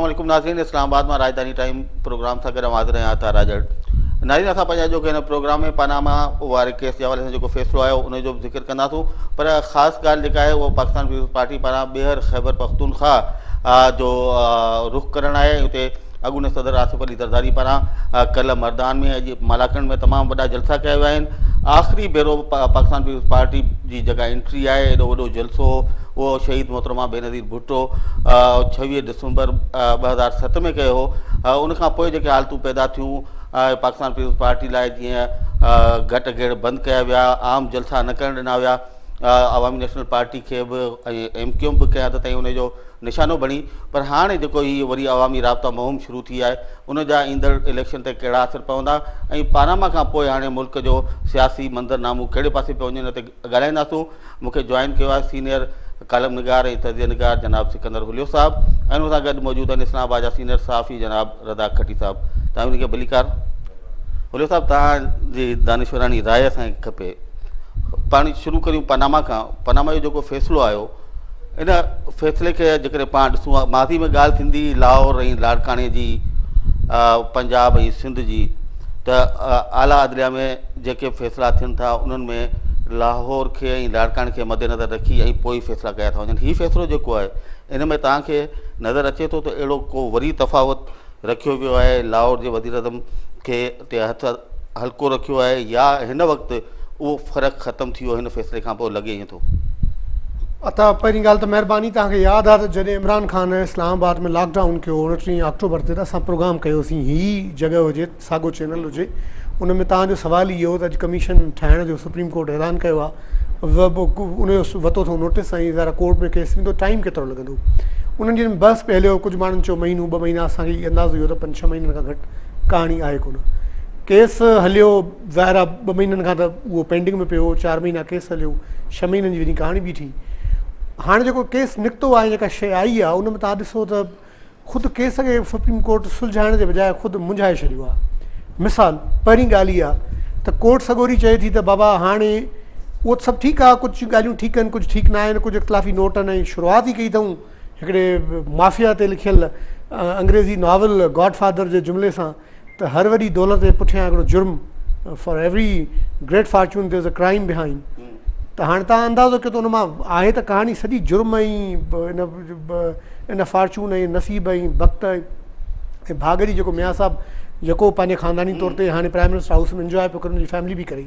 السلام عليڪم ناظرين اسلام آباد مان راڄڌاني ٽائيم پروگرام سان گڏ حاضر آهيان عطا راڄڙ. ناظرين اسان پنهنجي اڄوڪي هن پروگرام ۾ پاناما واري ڪيس جي حوالي سان جيڪو فيصلو آيو ان جو به ذڪر ڪنداسون پر خاص ڳالهه جيڪا آهي اها پاڪستان پيپلز پارٽي پاران ٻيهر خيبر پختونخوا جو رخ ڪرڻ آهي اتي اڳوڻي صدر آصف علي زرداري پاران ڪلهه مردان ۾ اڄ مالاڪنڊ ۾ تمام وڏا جلسا ڪيا ويا آهن. آخري ڀيرو پاڪستان پيپلز پارٽي جي جيڪا انٽري آهي ايڏو وڏو جلسو هو اهو شهيد محترمه بينظير ڀٽو 26 ڊسمبر 2007 ۾ ڪيو هو. ان کان پوء جيڪي حالتون پيدا ٿيون پاڪستان پيپلز پارٽي لاء جيئن گهٽ گهيڙ بند ڪيا ويا، عام جلسا نه ڪرڻ ڏنا ويا، عوامي نيشنل پارٽي کي به ۽ ايم ڪيو ايم به ڪنهن حد تائين ان جو نشانو بڻي پر هاڻي جيڪو هي وري عوامي رابطا مهم شروع ٿي آهي ان جا ايندڙ اليڪشن تي ڪهڙا اثر پوندا ۽ پاناما کان پوء هاڻي ملڪ جو سياسي منظرنامو ڪهڙي پاسي پيو وڃي ان تي ڳالهائينداسون. مون کي جوائن ڪيو آهي سينيئر ڪالم نگار ۽ تجزيه نگار جناب سڪندر هليو صاحب ۽ ان سان گڏ موجود آهن اسلام آباد جا سينيئر صحافي جناب رضا کٽي صاحب. توهان ٻنهي کي ڀليڪار. هليو صاحب توهان جي دانشوراڻي راء اسان کي کپي. پاڻ شروع ڪريون پاناما کان. پاناما جو جيڪو فيصلو آيو ان فيصلي کي جيڪڏهن پاڻ ڏسون ها ماضي ۾ ڳالهه ٿيندي هئي لاهور ۽ لاڙڪاڻي جي پنجاب ۽ سنڌ جي ته اعليٰ عدليه ۾ جيڪي به فيصلا ٿين ٿا انهن ۾ لاهور کي ۽ لاڙڪاڻي کي مد نظر رکي ۽ پوء فيصلا ڪيا ٿا وڃن هي فيصلو جيڪو آهي ان ۾ توهان کي نظر اچي ٿو ته اهڙو ڪو وري تفاوت رکيو ويو آهي لاهور جي وزيراعظم کي تي هٿ هلڪو رکيو آهي يا هن وقت اهو فرق ختم ٿي ويو هن فيصلي کان پوء لڳي ائين ٿو. عطا پهرين ڳالهه ته مهرباني توهان کي ياد آهي ته جڏهن عمران خان اسلام آباد ۾ لاڪ ڊائون ڪيو 29 آڪٽوبر تي ته اسان پروگرام ڪيوسين هي جڳهه هجي ساڳو چينل هجي ان ۾ توهان جو سوال اهو هو ته اڄ ڪميشن ٺاهڻ جو سپريم ڪورٽ اعلان ڪيو آهي ان جو وتو اٿئون نوٽس ۽ ذرا ڪورٽ ۾ ڪيس ويندو ٽائيم ڪيترو لڳندو انهن ڏينهن ۾ بحث پئي هليو ڪجهه ماڻهن چيو مهينو ٻه مهينا اسان کي اندازو اهو ته پنج ڇهه مهينن کان گهٽ ڪهاڻي آهي ڪونه ڪيس هليو ظاهر آهي ٻه مهينن کان ته اهو پينڊنگ ۾ پيو هو چار مهينا ڪيس هليو ڇهه مهينن جي وڃي ڪهاڻي بيٺي هاڻي جيڪو ڪيس نڪتو آهي جيڪا شيء آئي آهي ان ۾ تان ڏسو ته خود ڪيس کي سپريم ڪورٽ سلجهائڻ جي بجاء خود منجهائي ڇڏيو آهي مثال پهرين ڳالهه اها ته ڪورٽ سڳوري چئي ٿي ته بابا هاڻي اهو سڀ ٺيڪ آهي ڪجهه ڳالهيون ٺيڪ آهن ڪجهه ٺيڪ نه آهن ڪجهه اختلافي نوٽ آهن ۽ شروعات ئي ڪئي اٿئون هڪڙي مافيا تي لکيل انگريزي ناول گاڊ فادر جي جملي سان ته هر وڏي دولت جي پٺيان هڪڙو جرم for every great fortune there is a crime behind ته هاڻي تان اندازو ڪيو ته ان مان آهي ته ڪهاڻي سڄي جرم ۽ ان فارچون ۽ نصيب ۽ بخت ۽ ڀاڳ جي جيڪو ميان صاحب جيڪو پنهنجي خانداني طور تي هاڻي پرائم منسٽر هائوس ۾ انجواء پيو ڪري ان جي فيملي به ڪري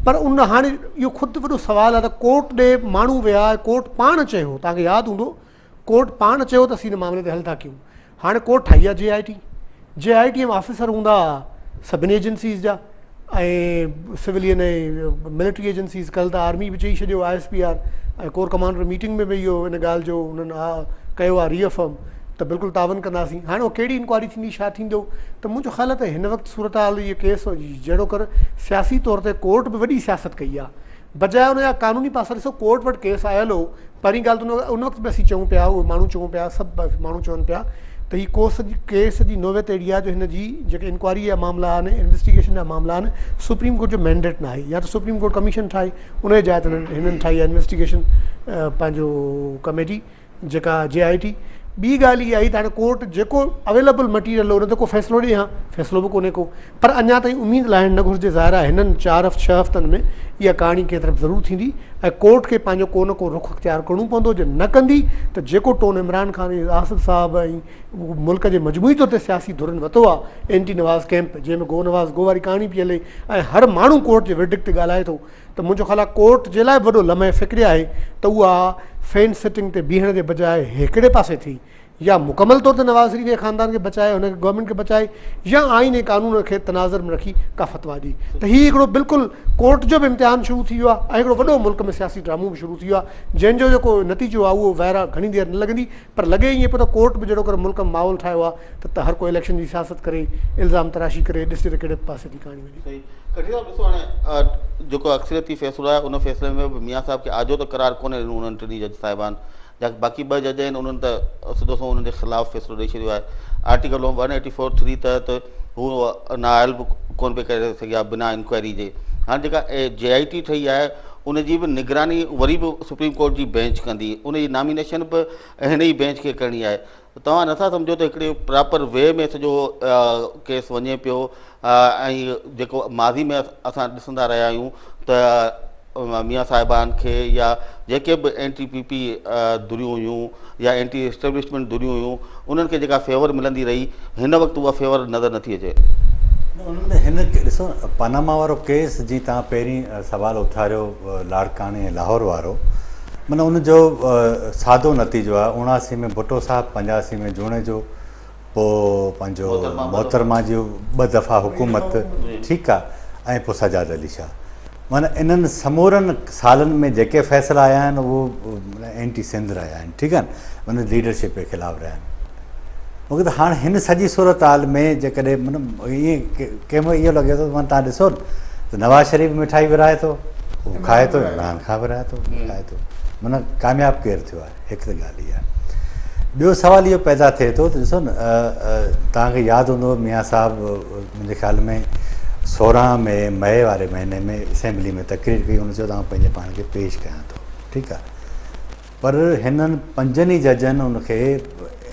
پر ان هاڻي اهو خود وڏو سوال آهي ته ڪورٽ ڏي ماڻهو ويا ڪورٽ پاڻ چيو توهان کي ياد هوندو ڪورٽ پاڻ چيو ته اسين ان معاملي تي حل ٿا ڪيون هاڻي ڪورٽ ٺاهي آهي جي آء ٽي جي آء ٽي ۾ آفيسر هوندا سڀني ايجنسيز جا ۽ سولين ۽ ملٽري ايجنسيز ڪل ته آرمي به چئي ڇڏيو I S P R ۽ corps commander meeting ۾ به اهو ان ڳالهه جو انهن ڪيو آهي ري افرم ته بلڪل تعاون ڪنداسين هاڻي اهو ڪهڙي انڪوائري ٿيندي ڇا ٿيندو ته منهنجو خيال آهي ته هن وقت صورتحال اهو ڪيس جهڙو ڪر سياسي طور تي ڪورٽ به وڏي سياست ڪئي آهي بجاء ان جا قانوني پاسا ڏسو ڪورٽ وٽ ڪيس آيل هو پهرين ڳالهه ته ان وقت به اسين چئون پيا اهي ماڻهو چئون پيا سڀ ماڻهو چون پيا ته هي ڪوس جي ڪيس جي نوعيت اهڙي آهي جو هن جي جيڪي انڪوائري جا معاملا آهن انويسٽيگيشن جا معاملا آهن سپريم ڪورٽ جو مينڊيٽ نه آهي يا ته سپريم ڪورٽ ڪميشن ٺاهي ان جي جاء تي هنن ٺاهي آهي انويسٽيگيشن پنهنجو ڪميٽي جيڪا جي آء ٽي ٻي ڳالهه اها آئي ته هاڻي ڪورٽ جيڪو اويليبل مٽيريل هو ان تي ڪو فيصلو ڏئي ها فيصلو به ڪونهي ڪو پر اڃا تائين اميد لاهڻ نه گهرجي ظاهر آهي هنن چار هفت ڇهه هفتن ۾ اها ڪهاڻي ڪنهن طرف ضرور ٿيندي ۽ ڪورٽ کي پنهنجو ڪو نه ڪو رخ اختيار ڪرڻو پوندو جي نه ڪندي ته جيڪو ٽون عمران خان ۽ آصف صاحب ۽ ملڪ جي مجموعي طور تي سياسي ڌرين وتو آهي اينٽي نواز ڪيمپ جنهن ۾ گو نواز گو واري ڪهاڻي پئي هلي ۽ هر ماڻهو ڪورٽ جي ورڊڪٽ تي ڳالهائي ٿو ته منهنجو خيال آهي ڪورٽ جي لاء به وڏو لمحه فڪري آهي ته اها فينس سٽنگ تي بيهڻ جي بجاء هڪڙي پاسي ٿي يا مڪمل طور تي نواز شريف جي خاندان کي بچائي هن کي گورنمينٽ کي بچائي يا آئين ۽ قانون کي تناظر ۾ رکي ڪا فتويٰ ڏئي ته هي هڪڙو بلڪل ڪورٽ جو به امتحان شروع ٿي ويو آهي ۽ هڪڙو وڏو ملڪ ۾ سياسي ڊرامو به شروع ٿي ويو آهي جنهن جو جيڪو نتيجو آهي اهو ظاهر آهي گهڻي دير نه لڳندي پر لڳي ائين پيو ته ڪورٽ به جهڙو ڪر ملڪ ۾ ماحول ٺاهيو آهي ته هر ڪو اليڪشن جي سياست ڪري الزام تراشي ڪري ڏسجي ته ڪهڙي پاسي ٿي ڪهاڻي وڃي. کٽي صاحب ڏسو هاڻي جيڪو اڪثريتي فيصلو آهي ان فيصلي ۾ به ميان صاحب کي آجو ته قرار ڪونهي ڏنو انهن ٽنهي جج صاحبان جا باقي ٻه جج آهن انهن ته سڌو سنئون انهن جي خلاف فيصلو ڏئي ڇڏيو آهي آرٽيڪل 184 3 تحت هو نااهل به ڪونه پئي ڪري سگهيا بنا انڪوائري جي هاڻي جيڪا جي آء ٽي ٺهي آهي ان جي به نگراني وري به سپريم ڪورٽ جي بينچ ڪندي، ان جي نامينيشن به هن ئي بينچ کي ڪرڻي آهي. توهان نٿا سمجهو ته هڪڙي پراپر وي ۾ سڄو ڪيس وڃي پيو ۽ جيڪو ماضي ۾ اسان ڏسندا رهيا آهيون ته ميان صاحبان کي يا جيڪي به اينٽي پي پي ڌريون هيون يا اينٽي اسٽيبلشمينٽ ڌريون هيون انهن کي جيڪا فيور ملندي رهي هن وقت اها فيور نظر نٿي اچي. نه انهن ۾ هن ڏسو پاناما وارو ڪيس جي توهان پهرين سوال اٿاريو لاڙڪاڻي ۽ لاهور وارو معنيٰ ان جو سادو نتيجو آهي 79 ۾ ڀٽو صاحب 85 ۾ جوڻيجو پوء پنهنجو محترمه جي ٻه دفعا حڪومت ٺيڪ آ ۽ پوء سجاد علي شاهه معنيٰ انهن سمورن سالن ۾ جيڪي فيصلا آيا آهن اهو اينٽي سنڌ رهيا آهن ٺيڪ آ نه معنيٰ ليڊرشپ جي خلاف رهيا آهن مون کي ته هاڻ هن سڄي صورتحال ۾ جيڪڏهن معنيٰ ائين ڪنهن مهل اهو لڳي ٿو ته معنيٰ توهان ڏسو ته نواز شريف مٺائي ورهائي ٿو اهو کائي ٿو عمران خان ورهائي ٿو کائي ٿو معنيٰ ڪامياب ڪير ٿيو آهي هڪ ته ڳالهه اها. ٻيو سوال اهو پيدا ٿئي ٿو ته ڏسو نه توهان کي ياد هوندو ميان صاحب منهنجي خيال ۾ 16 مئي مئي واري مهيني ۾ اسيمبلي ۾ تقرير ڪئي هن چيو ته آئون پنهنجي پاڻ کي پيش ڪيان ٿو ٺيڪ آهي پر هنن پنجن ئي ججن ان کي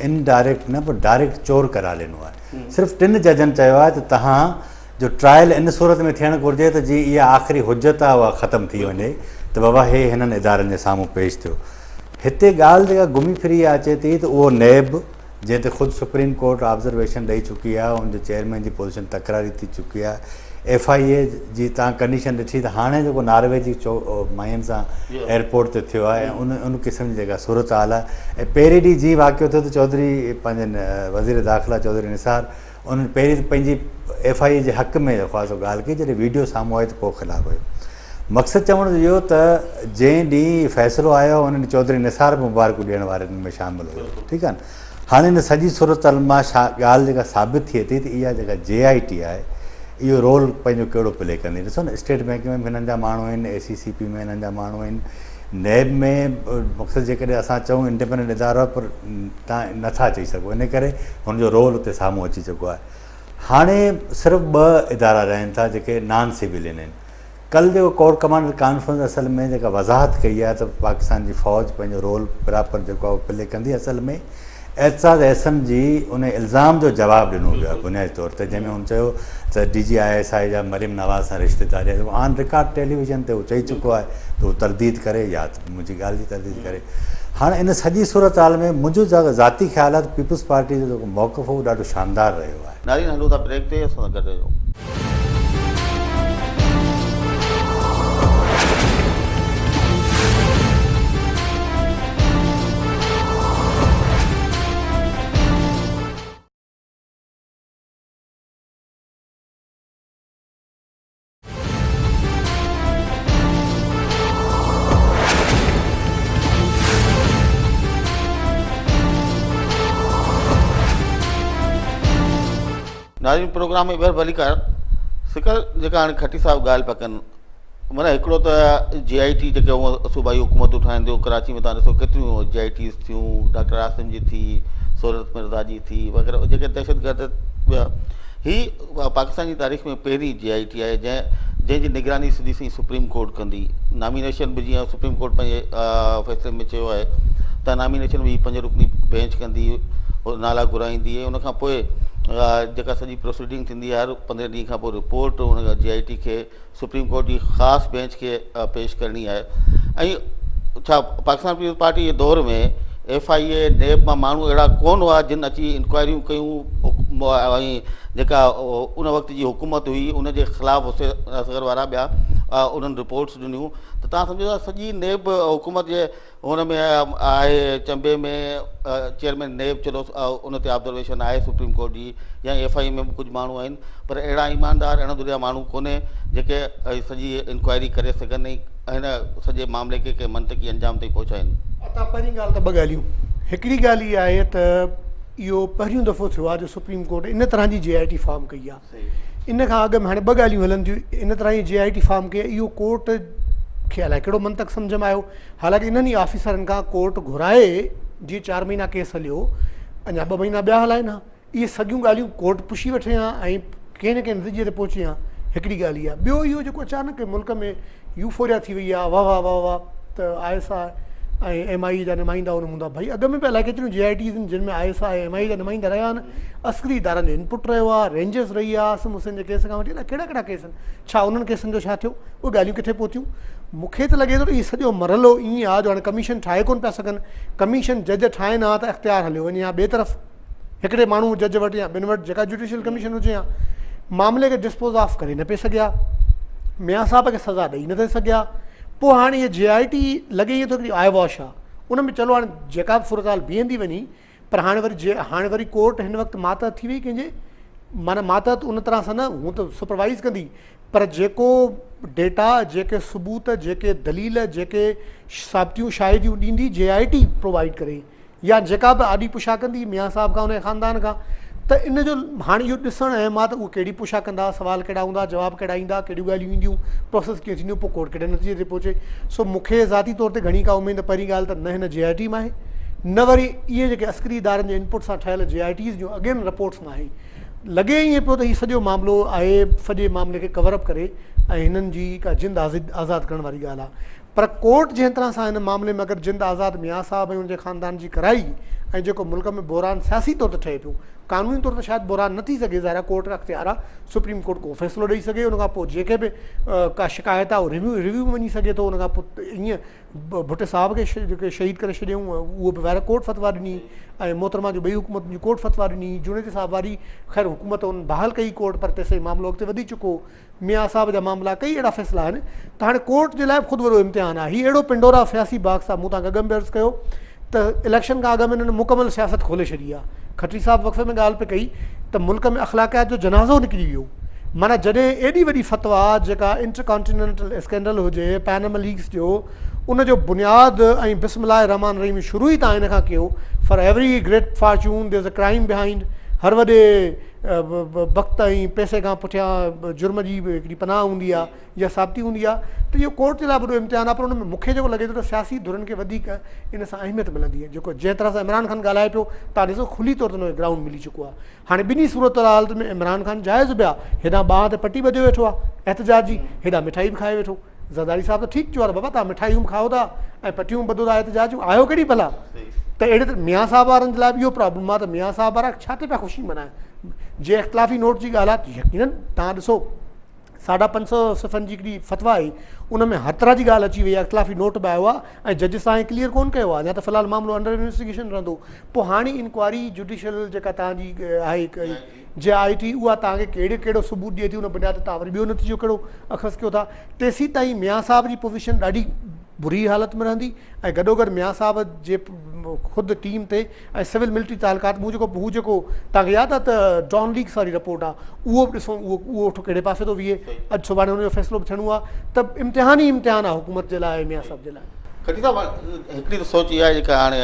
ان ڊائريڪٽ نه پر ڊائريڪٽ چور قرار ڏنو آهي صرف ٽن ججن چيو آهي ته توهان جو ٽرائل ان صورت ۾ ٿيڻ گهرجي ته جيئن اها آخري حجت آهي اها ختم ٿي وڃي ته بابا هي هنن ادارن جي سامهون پيش ٿيو. هتي ڳالهه جيڪا گهمي ڦري اها اچي ٿي ته اهو نيب جنهن تي خود سپريم ڪورٽ آبزرويشن ڏئي چڪي آهي ان جو چيئرمين جي پوزيشن تڪراري ٿي چڪي آهي ايف I اي جي تان ڪنڊيشن ڏٺي ته هاڻي جيڪو ناروي جي ماين سان ايئرپورٽ تي ٿيو آهي ۽ ان ان قسم جي جيڪا صورتحال آهي ۽ پهرين ڏينهن جيئن واقعو ٿيو ته چوڌري پنهنجن وزير داخلا چوڌري نثار انهن پهرين ته پنهنجي ايف I اي جي حق ۾ جيڪو آهي سو ڳالهه ڪئي جڏهن ويڊيو سامهون آئي ته پوء خلاف هيو. مقصد چوڻ جو اهو ته جنهن ڏينهن هي فيصلو آيو ان ڏينهن چوڌري نثار به مبارڪون ڏيڻ وارن ۾ شامل هيو ٺيڪ آهي نه هاڻي ان سڄي صورتحال مان ڳالهه جيڪا ثابت ٿئي ٿي ته اها جيڪا جي آء ٽي آهي اهو رول پنهنجو ڪهڙو پلي ڪندي ڏسو نه اسٽيٽ بينڪ ۾ به هنن جا ماڻهو آهن اي سي سي پي ۾ هنن جا ماڻهو آهن نيب ۾ مقصد جيڪڏهن اسان چئون انڊيپينڊنٽ ادارو آهي پر تان نٿا چئي سگهو ان ڪري هن جو رول اتي سامهون اچي چڪو آهي هاڻي صرف ٻه ادارا رهن ٿا جيڪي نان سويلين آهن ڪل جيڪو ڪور ڪمانڊر ڪانفرنس اصل ۾ جيڪا وضاحت ڪئي آهي ته پاڪستان جي فوج پنهنجو رول پراپر جيڪو آهي پلي ڪندي اصل ۾ اعتزاز احسن جي ان الزام جو جواب ڏنو ويو آهي بنيادي طور تي جنهن ۾ هن چيو ته D G I S I جا مريم نواز سان رشتيداري آهي آن رڪارڊ ٽيليويزن تي هو چئي چڪو آهي ته هو ترديد ڪري يا ته منهنجي ڳالهه جي ترديد ڪري هاڻ ان سڄي صورتحال ۾ منهنجو ذاتي خيال آهي ته پيپلز پارٽي جو جيڪو موقف هو اهو ڏاڍو شاندار رهيو آهي. ناظرين هلون ٿا بريڪ تي اسان سان گڏ رهجو. ناظرين پروگرام ۾ ٻيهر ڀليڪار سکر جيڪا هاڻي کٽي صاحب ڳالهه پيا ڪن معنيٰ هڪڙو ته جي آء ٽي جيڪي هونء صوبائي حڪومتون ٺاهين ٿيون ڪراچي ۾ تان ڏسو ڪيتريون جي آء ٽيز ٿيون ڊاڪٽر عاصم جي ٿي سورت مرزا جي ٿي وغيره جيڪي دهشتگرد ٻيا هي پاڪستان جي تاريخ ۾ پهرين جي آء ٽي آهي جنهن جنهن جي نگراني سڌي سنئين سپريم ڪورٽ ڪندي. نامينيشن به جيئن سپريم ڪورٽ پنهنجي فيصلي ۾ چيو آهي ته نامينيشن به هي پنج رڪني بينچ ڪندي نالا گهرائيندي ۽ ان کان پوء جيڪا سڄي پروسيڊنگ ٿيندي هر 15 ڏينهن کان پوء رپورٽ ان جي آء ٽي کي سپريم ڪورٽ جي خاص بينچ کي پيش ڪرڻي آهي ۽ ڇا پاڪستان پيپلز پارٽي جي دور ۾ ايف I A NAB مان ماڻهو اهڙا ڪونه هئا جن اچي انڪوائريون ڪيون ۽ جيڪا ان وقت جي حڪومت هئي ان جي خلاف حسين اصغر وارا ٻيا انهن رپورٽس ڏنيون ته تان سمجهو ته سڄي نيب حڪومت جي هن ۾ آهي چنبي ۾ چيئرمين نيب چلو ان تي آبزرويشن آهي سپريم ڪورٽ جي يا ايف I اي ۾ به ڪجهه ماڻهو آهن پر اهڙا ايماندار اڻ ڌريا ماڻهو ڪونهي جيڪي سڄي انڪوائري ڪري سگهن ۽ هن سڄي معاملي کي ڪنهن منطقي انجام تائين پهچائين. عطا پهرين ڳالهه ته ٻه ڳالهيون هڪڙي ڳالهه اها آهي ته اهو پهريون دفعو ٿيو آهي جو سپريم ڪورٽ ان طرح جي جي آء ٽي فارم ڪئي آهي ان کان اڳ ۾ هاڻي ٻه ڳالهيون هلن ٿيون ان طرح جي جي آء ٽي فارم ڪئي آهي اهو ڪورٽ کي الائي ڪهڙو منطق سمجهه ۾ آيو حالانڪه انهن ئي آفيسرن کان ڪورٽ گهرائي جيئن چار مهينا ڪيس هليو اڃا ٻه مهينا ٻيا هلائين ها اهي سڳيون ڳالهيون ڪورٽ پڇي وٺي ها ۽ ڪنهن نه ڪنهن نتيجي تي پهچي ها. هڪڙي ڳالهه اها. ٻيو اهو جيڪو اچانڪ ملڪ ۾ يوفوريا ٿي وئي آهي، واهه واهه واهه واهه ته I S I ۽ M I اي جا نمائندا ان هوندا. ڀئي اڳ ۾ به الائي ڪيتريون جي آء ٽيز آهن جن ۾ I S I ۽ M I اي جا نمائندا رهيا آهن، عسڪري ادارن جو انپٽ رهيو آهي، رينجرز رهي آهي، عاصم حسين جي ڪيس کان وٺي الائي ڪهڙا ڪهڙا ڪيس آهن، ڇا انهن ڪيسن جو ڇا ٿيو؟ اهي ڳالهيون ڪٿي پهتيون؟ مون کي ته لڳي ٿو ته اهو سڄو مرحلو ائين آهي جو هاڻي ڪميشن ٺاهي ڪونه پيا سگهن، ڪميشن جج ٺاهين ها ته اختيار هليو وڃي ها ٻئي طرف. هڪڙي ماڻهو جج وٽ يا ٻن وٽ جيڪا جوڊيشل ڪميشن هجي ها معاملي کي ڊسپوز آف ڪري نه پئي سگهيا ميان صاحب کي سزا ڏئي نه ٿي سگهيا پوء هاڻي هي جي آء ٽي لڳي ائين ٿو هڪڙي آء واش آ ان ۾ چلو هاڻي جيڪا به صورتحال بيهندي وڃي پر هاڻي وري جي هاڻي وري ڪورٽ هن وقت ماتحت ٿي وئي ڪنهن جي معنيٰ ماتحت ان طرح سان نه هون ته سپروائز ڪندي پر جيڪو ڊيٽا جيڪي ثبوت جيڪي دليل جيڪي ثابتيون شاهديون ڏيندي جي آء ٽي پرووائيڊ ڪري يا جيڪا به آڏي پڇا ڪندي ميان صاحب کان ان جي خاندان کان ته ان جو هاڻي اهو ڏسڻ اهم آهي ته اهي ڪهڙي پڇا ڪندا سوال ڪهڙا هوندا جواب ڪهڙا ايندا ڪهڙيون ڳالهيون اينديون پروسيس ڪيئن ٿيندو پوء ڪورٽ ڪهڙي نتيجي تي پهچي سو مون کي ذاتي طور تي گهڻي ڪا اميد پهرين ڳالهه ته نه هن جي آء ٽي مان آهي نه وري اهي جيڪي عسڪري ادارن جي انپٽ سان ٺهيل جي آء ٽيز جون اڳين رپورٽس مان آهي لڳي ائين پيو ته هي سڄو معاملو آهي سڄي معاملي کي ڪور اپ ڪري ۽ هنن جي ڪا جند آزاد ڪرڻ واري ڳالهه آهي پر ڪورٽ جنهن طرح سان هن معاملي ۾ اگر جند آزاد ميان صاحب ۽ ان جي خاندان جي ڪرائي ۽ جيڪو ملڪ ۾ بحران سياسي طور تي ٺهي پيو قانوني طور تي شايد بحران نه ٿي سگهي ظاهر آهي ڪورٽ کي اختيار آهي سپريم ڪورٽ ڪو فيصلو ڏئي سگهي ان کان پوء جيڪي به ڪا شڪايت آهي اهو ريويو ريويو ۾ وڃي سگهي ٿو ان کان پوء ائين ڀٽي صاحب کي جيڪي شهيد ڪري ڇڏيائون اهو به ظاهر ڪورٽ فتويٰ ڏني ۽ محترمه جو ٻئي حڪومتن جي ڪورٽ فتويٰ ڏني جوڻيجي صاحب واري خير حڪومت ان بحال ڪئي ڪورٽ پر تيسين معاملو اڳتي وڌي چڪو ميان صاحب جا معاملا ڪئي اهڙا فيصلا آهن ته هاڻي ڪورٽ جي لاء به خود وڏو امتحان آهي. هي اهڙو پنڊورا سياسي باڪس آهي مون توهان کي اڳ ۾ به عرض ڪيو ته اليڪشن کان اڳ ۾ هنن مڪمل سياست کولي ڇڏي آهي. کٽري صاحب وقفي ۾ ڳالهه پئي ڪئي ته ملڪ ۾ اخلاقيات جو جنازو نڪري ويو معنيٰ جڏهن ايڏي وڏي فتويٰ جيڪا انٽر ڪانٽينينٽل اسڪينڊل هجي پاناما ليڪس جو ان جو بنياد ۽ بسم الله الرحمان الرحيم شروع ئي توهان ان کان ڪيو for every great fortune there is a crime behind هر وڏي بخت ۽ پئسي کان پٺيان جرم جي به هڪڙي پناهه هوندي آهي يا ثابتي هوندي آهي ته اهو ڪورٽ جي لاء وڏو امتحان آهي پر ان ۾ مون کي جيڪو لڳي ٿو ته سياسي ڌرين کي وڌيڪ ان سان اهميت ملندي آهي جيڪو جنهن طرح سان عمران خان ڳالهائي پيو تان ڏسو کلي طور تي ان کي گرائونڊ ملي چڪو آهي هاڻي ٻنهي صورت حالت ۾ عمران خان جائز به آهي هيڏانهن ٻانهن تي پٽي ٻڌيو ويٺو آهي احتجاج جي هيڏانهن مٺائي به کائي ويٺو زرداري صاحب ته ٺيڪ چيو آهي ته بابا توهان مٺايون به کائو ٿا ۽ پٽيون به ٻڌو ٿا احتجاج جون آهيو ڪهڙي ڀلا ته اهڙي طرح ميان صاحب وارن جي لاء به اهو پرابلم آهي ته ميان صاحب وارا ڇا تي پيا خوشي منائن جي اختلافي نوٽ جي ڳالهه آهي ته يقينن توهان ڏسو ساڍا پنج سو صفحن جي هڪڙي فتويٰ آئي ان ۾ هر طرح جي ڳالهه اچي وئي آهي اختلافي نوٽ به آيو آهي ۽ جج صاحب ڪليئر ڪونه ڪيو آهي اڃا ته في الحال معاملو انڊر انويسٽيگيشن رهندو پوء هاڻي انڪوائري جوڊيشل جيڪا توهان جي آهي جي آء ٽي اها توهان کي ڪهڙي ڪهڙو ثبوت ڏئي ٿي ان بنياد تي توهان وري ٻيو نتيجو ڪهڙو اخذ ڪيو ٿا تيسين تائين ميان صاحب جي پوزيشن ڏاڍي بري حالت ۾ رهندي ۽ گڏوگڏ ميان صاحب جي خود ٽيم تي ۽ سول ملٽري تعلقات مون جيڪو هو جيڪو توهان کي ياد آهي ته ڊان ليڪس واري رپورٽ آهي اهو به ڏسو اهو اهو اٺ ڪهڙي پاسي ٿو ويهي اڄ سڀاڻي ان جو فيصلو به ٿيڻو آهي ته امتحان ئي امتحان آهي حڪومت جي لاء ۽ ميان صاحب جي لاء. کٽي صاحب هڪڙي ته سوچ اها آهي جيڪا هاڻي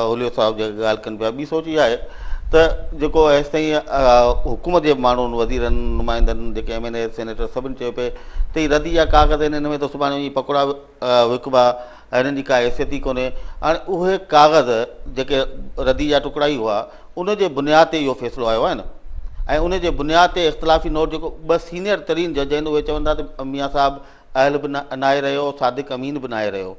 هوليو صاحب جيڪا ڳالهه ڪن پيا ٻي سوچ اها آهي ته جيڪو هيستائين حڪومت جي ماڻهن وزيرن نمائندن جيڪي ايم اين اي سينيٽر سڀني چيو پئي ته هي ردي جا ڪاغذ آهن هن ۾ ته سڀاڻي وڃي پڪوڙا وڪبا ۽ هنن جي ڪا حيثيت ئي ڪونهي هاڻي اهي ڪاغذ جيڪي ردي جا ٽڪڙا ئي هئا ان جي بنياد تي اهو فيصلو آيو آهي نه ۽ ان جي بنياد تي اختلافي نوٽ جيڪو ٻه سينيئر ترين جج آهن اهي چون ٿا ته ميان صاحب اهل به ناهي رهيو صادق امين به ناهي رهيو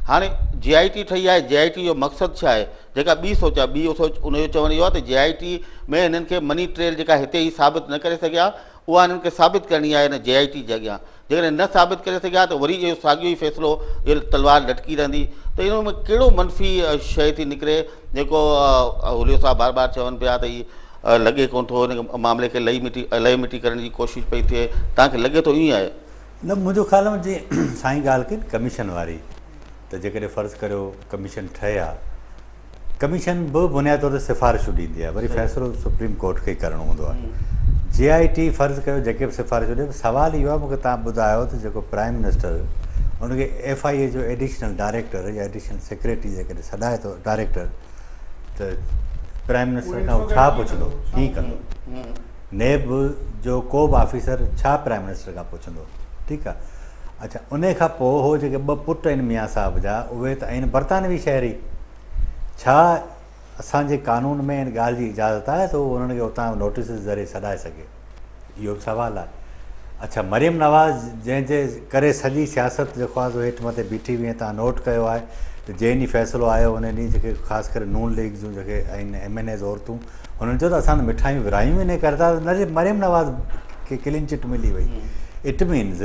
هاڻي جي آء ٽي ٺهي آهي جي آء ٽي جو مقصد ڇا آهي جيڪا ٻي سوچ آهي ٻي سوچ ان جو چوڻ اهو آهي ته جي آء ٽي ۾ هنن کي مني ٽريل جيڪا هتي هي ثابت نه ڪري سگهيا اها هنن کي ثابت ڪرڻي آهي هن جي آء ٽي جي اڳيان جيڪڏهن نه ثابت ڪري سگهيا ته وري اهو ساڳيو ئي فيصلو اهو تلوار لٽڪي رهندي ته ان ۾ ڪهڙو منفي شيء ٿي نڪري جيڪو هوليو صاحب بار بار چون پيا ته هي لڳي ڪونه ٿو هن معاملي کي لئي مٽي لئي مٽي ڪرڻ جي ڪوشش پئي ٿئي توهان کي لڳي ٿو ائين آهي؟ نه منهنجو خيال ۾ جيئن سائين ڳالهه ڪئي نه ڪميشن واري ته جيڪڏهن فرض ڪريو ڪميشن ٺهي ها ڪميشن به بنيادي طور تي سفارشون ڏيندي آهي وري فيصلو سپريم ڪورٽ کي ئي ڪرڻو هوندو آهي جي آء ٽي فرض ڪيو جيڪي به سفارشون ڏي سوال اهو آهي مونکي توهان ٻڌايو ته جيڪو پرائم منسٽر ان کي ايف I اي جو ايڊيشنل ڊائريڪٽر يا ايڊيشنل سيڪريٽري جيڪڏهن سڏائي ٿو ڊائريڪٽر ته پرائم منسٽر کان هو ڇا پڇندو ڪيئن ڪندو نيب جو ڪو به آفيسر ڇا پرائم منسٽر کان پڇندو ٺيڪ آ اڇا انهي کان پوء هو جيڪي ٻه پٽ آهن ميان صاحب جا اهي ته آهن برطانوي شهري ڇا اسان جي قانون ۾ ان ڳالهه جي اجازت آهي ته هو انهن کي اتان نوٽيسز ذريعي سڏائي سگهي اهو به سوال آهي. اڇا مريم نواز جنهن جي ڪري سڄي سياست جيڪو آهي سو هيٺ مٿي بيٺي هئي ۽ توهان نوٽ ڪيو آهي ته جنهن ڏينهن فيصلو آيو ان ڏينهن جيڪي خاص ڪري نون ليگ جون جيڪي آهن ايم اين ايز عورتون هنن چيو ته اسان ته مٺايون ورهايون انهي ڪري ٿا ته مريم نواز کي ڪلين چٽ ملي وئي it means